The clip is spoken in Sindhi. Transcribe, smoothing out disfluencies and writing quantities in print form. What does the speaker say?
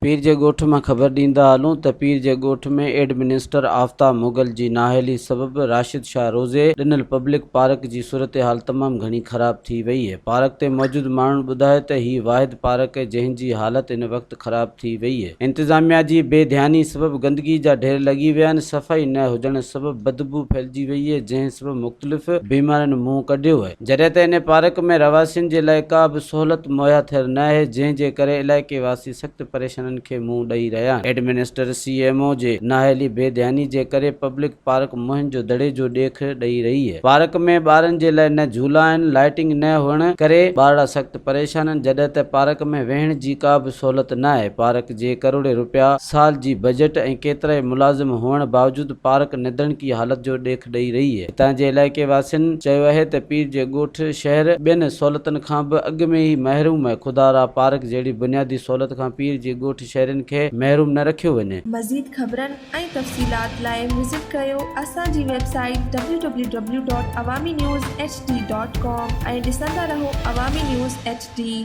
پير جي ڳوٺ مان خبر ڏيندا هلون ته پير جي ڳوٺ ۾ ايڊمنسٽر آفتاب مغل جي نااهلي سبب راشد شاهه روزي ڏنل پبلڪ پارڪ جي صورتحال تمام گهڻي خراب ٿي وئي اهي. پارڪ تي موجود ماڻهن ٻڌايو ته هي واحد پارڪ اهي جنهن جي حالت هن وقت خراب ٿي وئي اهي. انتظاميا جي بي ڌياني سبب گندگي جا ڍير لڳي ويا آهن، صفائي نه هجڻ سبب بدبو ڦهلجي وئي اهي جنهن سبب مختلف بيمارين منهن ڪڍيو اهي. جڏهن ته ان پارڪ ۾ رهواسين جي لاء ڪا به سهولت مهيا ٿيل نه آهي، جنهن جي ڪري علائقي واسي سخت پريشانين کي منهن ڏئي رهيا آهن. ايڊمنسٽر سي ايم او جي نااهلي بي ڌياني جي ڪري پبلڪ پارڪ موهن جو دڙي جو ڏيک ڏئي رهي آهي. پارڪ ۾ ٻارن جي لاء نه جهولا آهن، لائٽنگ نه هئڻ ڪري ٻارڙا سخت پريشان آهن، جڏهن ته پارڪ ۾ ويهڻ جي ڪا به سهولت نه آهي. پارڪ جي ڪروڙين روپيا سال جي بجيٽ ۽ ڪيترائي ملازم هئڻ باوجود پارڪ نڌڻڪي حالت جو ڏيک ڏئي رهي اهي. هتان جي علائقي واسين چيو اهي ته پير جي ڳوٺ شهر ٻين سهولتن کان به اڳ ۾ ئي محروم اهي، خدا را پارڪ جهڙي بنيادي سهولت کان پير جي ڳوٺ شهرين کي محروم نه رکيو وڃي. مزيد خبرن ۽ تفصيلات لاء وزٽ ڪريو اسان جي website W W W dot Awami news H D dot com ۽ ڏسندا رهو عوامي نيوز ايڇ ڊي.